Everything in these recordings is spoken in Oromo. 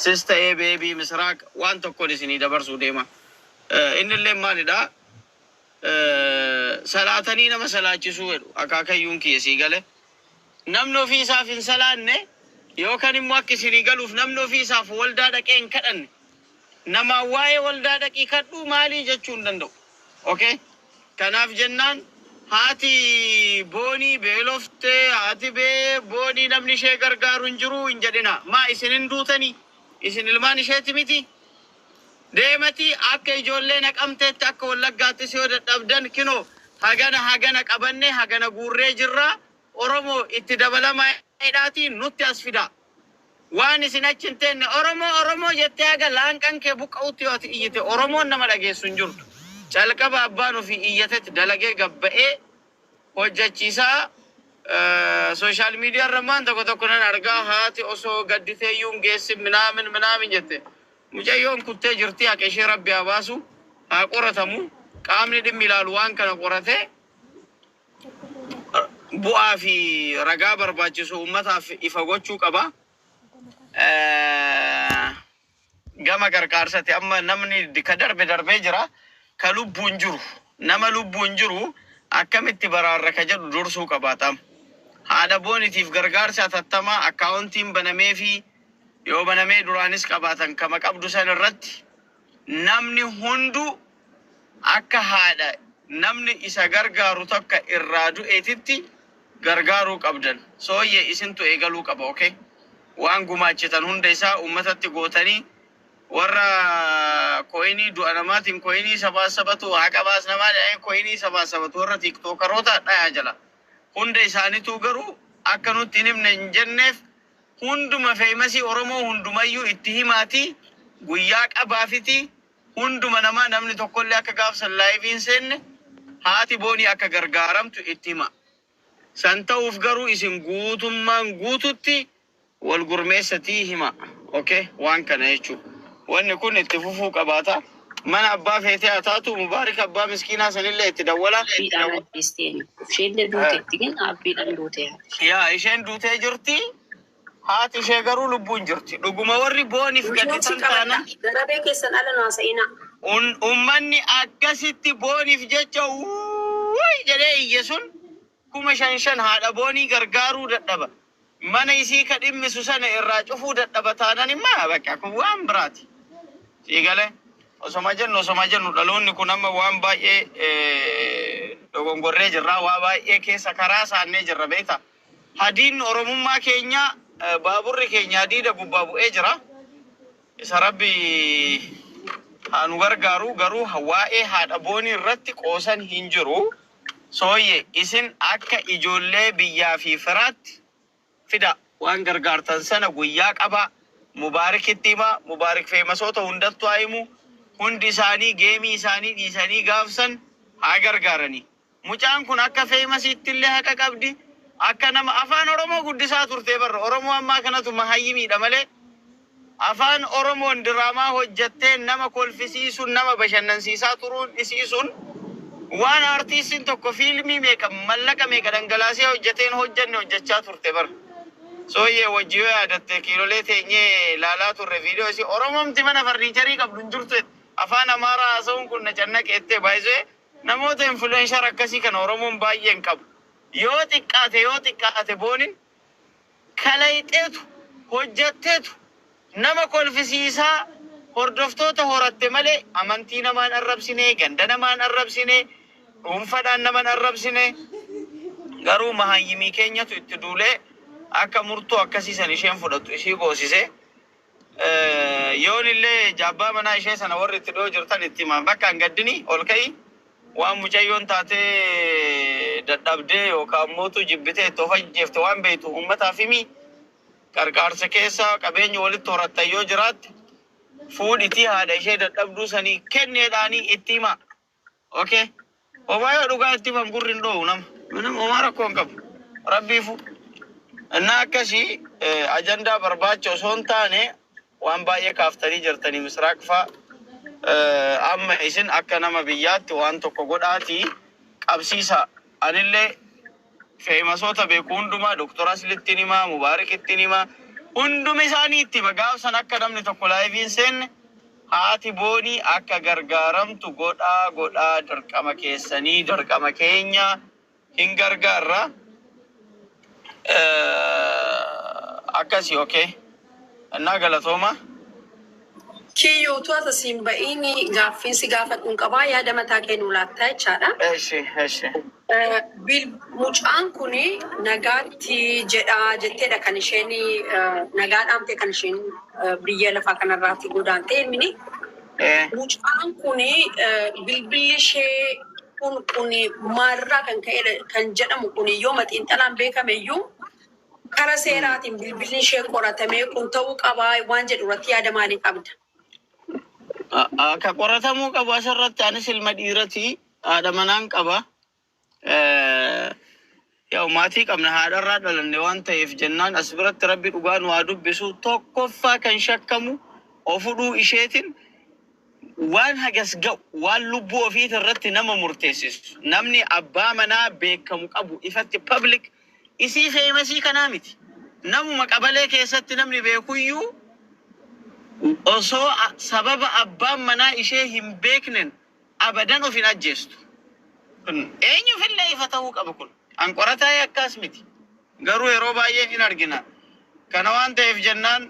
Sis ta'ee beebii Misraaq waan tokkoon isinii dabarsuu deema. Innillee maalidha? Salaatanii nama salaachisuu jedhu akaakayyuun kiyya sii gale. Namni ofii isaaf hin salaanne yookaan immoo akka isinii galuuf namni ofii isaaf waldaa dhaqee hin kadhanne namaan waa'ee waldaa dhaqii kadhuu maalii jechuu hin danda'u. Okay? Kanaaf jennaan haati Boonii beelofte, haati bee Boonii namni ishee gargaaru hin jiru hin jedhina. Maa isin hin duutanii? Isin ilmaan isheeti miti? Deemati akka ijoollee Naqamteetti, akka Wallaggaattis yoo dadhabdan, kinoo hagana hagana qabanne, hagana guurree jirra. Oromoo itti dabalamaa hidhaatii nutti as fidaa. Waan isin achi hin teenne Oromoo Oromoo jettee haga laanqan kee buqqa'utti yoo ati iyyite Oromoon nama dhageessu hin jirtu. Calqaba abbaan ofii iyyatetti dalagee gabba'ee hojjechiisaa. Social media irra maan tokko tokko nan argaa, haati osoo gadditee iyyuu hin geessin minaamin minaamin jette. Mucayyoon kuttee jirti, haqa ishee Rabbi haa baasu, haa qoratamu. Qaamni dhimmi ilaalu waan kana qoratee bu'aa fi ragaa barbaachisu uummataaf ifa gochuu qaba. Gama gargaarsati amma namni ka darbe darbee jira. Ka lubbuun jiru, nama lubbuun jiru akkamitti baraarra ka jedhu dursuu qabaata. Haadha Boonitiif gargaarsa hatattamaa akkaawuntiin banamee fi yoo banamee duraanis qabaatan kama qabdu san irratti namni hundu akka haadha namni isa gargaaru takka irraa du'eetitti gargaaruu qabdan. Sooyyee isintu eegaluu qaba, okay? Waan gumaachitan hunda isaa uummatatti gootanii, warra coinii du'a namaatiin coinii sabaasabatu, haqa baas namaa jedhanii coinii sabaasabatu, warra TikTokeroota dhayaa jala. Hunda isaanituu garuu akka nutti hin himne hin jenneef, hunduma famousii Oromoo hundumayyuu itti himaatii guyyaa qabaafiti hunduma namaa namni tokkollee akka gaafsan liveiin seenne haati Boonii akka gargaaramtu itti hima. San ta'uuf garuu isin guutummaan guututti wal gurmeessatii hima. Okay? Waan kana jechuudha. Wanni kun itti fufuu qabaata. Mana abbaa feetee haa taatu, Mubaarik abbaa miskiinaa sanillee itti dawwala. Abbiidhaan ajjeesteen. Isheenillee duuteetti gin abbiidhaan duute. Yaa, isheen duutee jirti. Haati ishee garuu lubbuun jirti. Dhuguma warri Booniif Nuti gadditan qabadha. taana Darabee keessan ala naasa'ina. Ummanni akkasitti Booniif jecha wuuy jedhee iyye sun 5,000 haadha Boonii gargaaruu dadhaba. Mana isii ka dhimmisu sana irraa cufuu dadhaba taanan immoo bakka kun waan biraati. Siigale osoma jennu dhaloonni kun amma waan baay'ee dogongorree jirra, waa baay'ee keessa karaa saannee jirra, beekta. Hadiin Oromummaa keenya, baaburri keenya hadiida gubbaa bu'ee jira. Isa Rabbi haa nu gargaaru, garuu waa'ee haadha Boonii irratti qoosan hin jiru. Sooyye isin akka ijoollee biyyaa fi firaatti fida, waan gargaartan sana guyyaa qabaa, Mubaarikitti himaa, Mubaarik famousoota hundattuu haa himu, hundi isaanii gameii isaanii dhiisanii gaafsan haa gargaaranii. Mucaan kun akka famousiitti illee haqa qabdi. Akka nama afaan Oromoo guddisaa turtee barra. Oromoo ammaa kanatu mahayyimiidha malee afaan Oromoon diraamaa hojjattee nama kolfisiisuun, nama bashannansiisaa turuun isiisuun waan aartiistiin tokko fiilmii meeqa mallaqa meeqa dhangalaasee hojjateen hojjanne hojjachaa turte bara. Sooyyee wajji yoo yaadatte kiilolee teenyee laalaa turre viidiyoo isii, Oromomti mana furnitureii qabdu hin jirtu. Afaan Amaaraa haasa'uun kun na cannaqeettee baay'isee namoota influencer akkasii kana Oromoon baay'ee hin qabu. Yoo xiqqaate, yoo xiqqaate, Boonin kalayxeetu hojjatteetu nama kolfisiisaa hordoftoota horatte malee amantii namaan arrabsine, ganda namaan arrabsine, dhuunfaadhaan naman arrabsine. Garuu mahayyimii keenyatu itti duulee akka murtoo akkasii san isheen fudhattu ishii goosise. Yoon illee jaabbaa manaa ishee sana warri itti dhiyoo jirtan itti himaa, bakka hin gaddini, ol ka'i. Waan mucayyoon taatee dadhabdee yookaan mootuu jibbitee itti of ajjeefte waan beektu uummataaf himi. Qarqaarsa keessa qabeenya walitti horattan yoo jiraatte fuudhitii haadha ishee dadhabduu sanii kenneedhaanii itti himaa. Okay. Homaa yoo dhugaa itti himan gurri hin dho'u nama. Nama homaa rakkoo hin qabu. Rabbiifu. Innaa akkasii ajandaa barbaacha osoo hin taane waan baay'ee kaaftanii jirtanii Misraaq faa, amma isin akka nama biyyaatti waan tokko godhaatii qabsiisa. Anillee famousoota beeku hundumaa, Doktor Aslittiin himaa, Mubaarikittiin himaa, Hunduma isaanii itti hima. Gaaf san akka namni tokko live hin seenne, haati Boonii akka gargaaramtu godhaa, godhaa, dirqama keessanii, dirqama keenya, hin gargaarra. Akkasii, okay. Innaa galatooma. Kiyyootu asa siin ba'iin gaaffiin si gaafadhuun qabaa, yaada mataa kee nuu laattaa jechaadha. Eshi, eshi. Mucaan kun nagaatti jedhaa jetteedha kan isheen nagaa dhaamte, kan isheen biyya lafaa kanarraatti godaante ilmini. Mucaan kun bilbilli ishee kun maalirraa kan ka'edha kan jedhamu kun, yoo xiinxalaan beekame iyyuu, kara seeraatiin bilbilli ishee qoratamee kun ta'uu qabaa waan jedhu irratti yaada maalii qabda? Akka qoratamuu qabu asirratti, anis ilma dhiiratii, haadha manaan qaba. Yaa, maatii qabna, haadharraa dhalanne waan ta'eef jennaan, as biratti Rabbi dhugaa nu haa dubbisu. Tokkoffaa kan shakkamu ofudhuu isheetiin waan hagas ga'u, waan lubbuu ofiit irratti nama murteessisu, namni abbaa manaa beekamu qabu ifatti public isii famous kanaa miti. Namuma qabalee keessatti namni beekuyyuu osoo sababa abbaan manaa ishee hin beeknen abadan of hin ajjeestu. Kun eenyuufillee ifa ta'uu qaba kun. An qorataa akkas miti. Garuu yeroo baay'ee hin argina. Kana waan ta'eef jennaan,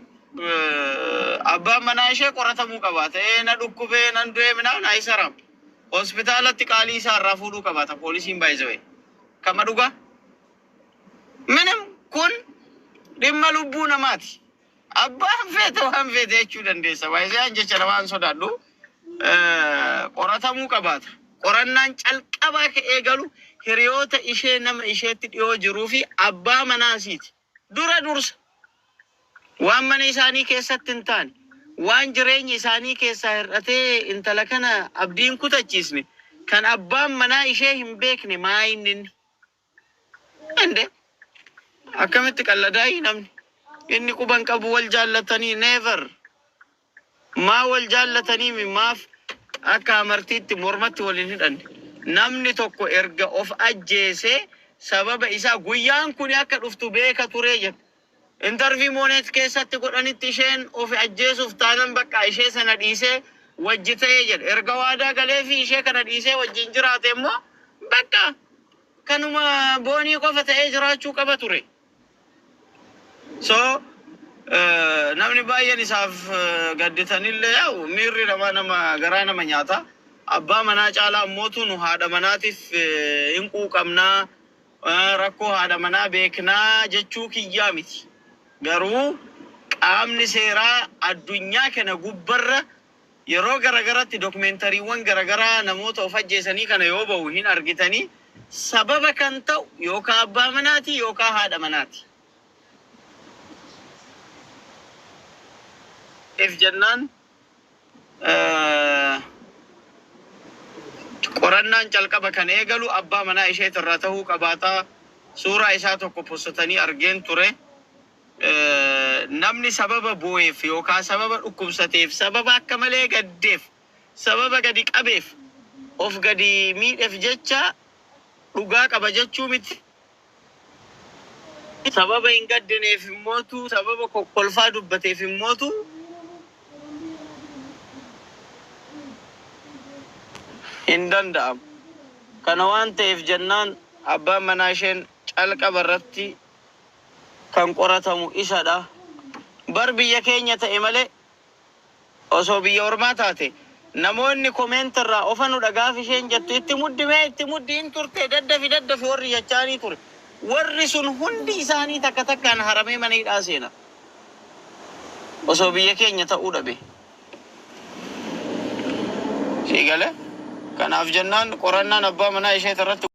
abbaan manaa ishee qoratamuu qaba. Ta'ee na dhukkubee nan du'ee minaan ayisaram. Hospitaalatti qaalii isaa irraa fuudhuu qabaata poolisiin baay'isawee. Kama dhugaa. Minim kun dhimma lubbuu namaati. Abbaan feete waan feete jechuu dandeessa. Baay'isee jecha namaan sodaadhu. Qoratamuu qabaata. Qorannaan calqabaa ka'ee galu hiriyoota ishee, nama isheetti dhiyoo jiruu fi abbaa manaasiiti. Dura dursa. Waan mana isaanii keessatti hin taane, waan jireenya isaanii keessaa hir'atee intala kana abdiin kutachiisne, kan abbaan manaa ishee hin beekne maa inni inni. Ende akkamitti qalladaayi namni? Inni quban qabu, wal jaallatanii, never. Maa wal jaallatanii mi maaf akka amartiitti mormatti wal hin hidhanne? Namni tokko erga of ajjeesee, sababa isaa guyyaan kun akka dhuftu beeka turee jedha. Interview Moonet keessatti godhanitti isheen of ajjeesuuf taanan bakka ishee sana dhiisee wajji ta'ee jedha. Erga waadaa galee fi ishee kana dhiisee wajjin jiraate immoo, bakka kanuma Boonii qofa ta'ee jiraachuu qaba ture. So namni baay'een isaaf gadditanillee, yaa'u miirri namaa nama garaa nama nyaata. Abbaa manaa caalaa ammootu nu haadha manaatiif hin quuqamnaa, rakkoo haadha manaa beeknaa jechuu kiyyaa miti. Garuu qaamni seeraa addunyaa kana gubbarra yeroo garagaratti dokumentariiwwan garagaraa namoota of ajjeesanii kana yoo bahu hin argitanii, sababa kan ta'u yookaan abbaa manaati yookaan haadha manaati. If jennaan, qorannaan calqaba kan eegalu abbaa manaa isheetirraa ta'uu qabaataa. Suuraa isaa tokko postatanii argeen ture. Namni sababa boo'eef yookaan sababa dhukkubsateef, sababa akka malee gaddeef, sababa gadi qabeef, of gadi miidheef jecha dhugaa qaba jechuu miti. Sababa hin gaddineef immootu, sababa kokkolfaa dubbateef immootu hin danda'amu. Kana waan ta'eef jennaan, abbaan manaa isheen calqaba irratti kan qoratamu isadha. Bar biyya keenya ta'e malee, osoo biyya ormaa taate, namoonni comment irraa ofanudha gaaf isheen jettu, "Itti muddimee, itti muddi, hin turte, daddafi, daddafi," warri jechaanii ture. Warri sun hundi isaanii takka takkaan haramee mana hidhaa seena. Osoo biyya keenya ta'uu dhabe. Sii galee? Kanaaf jennaan, qorannaan abbaa manaa ishee irratti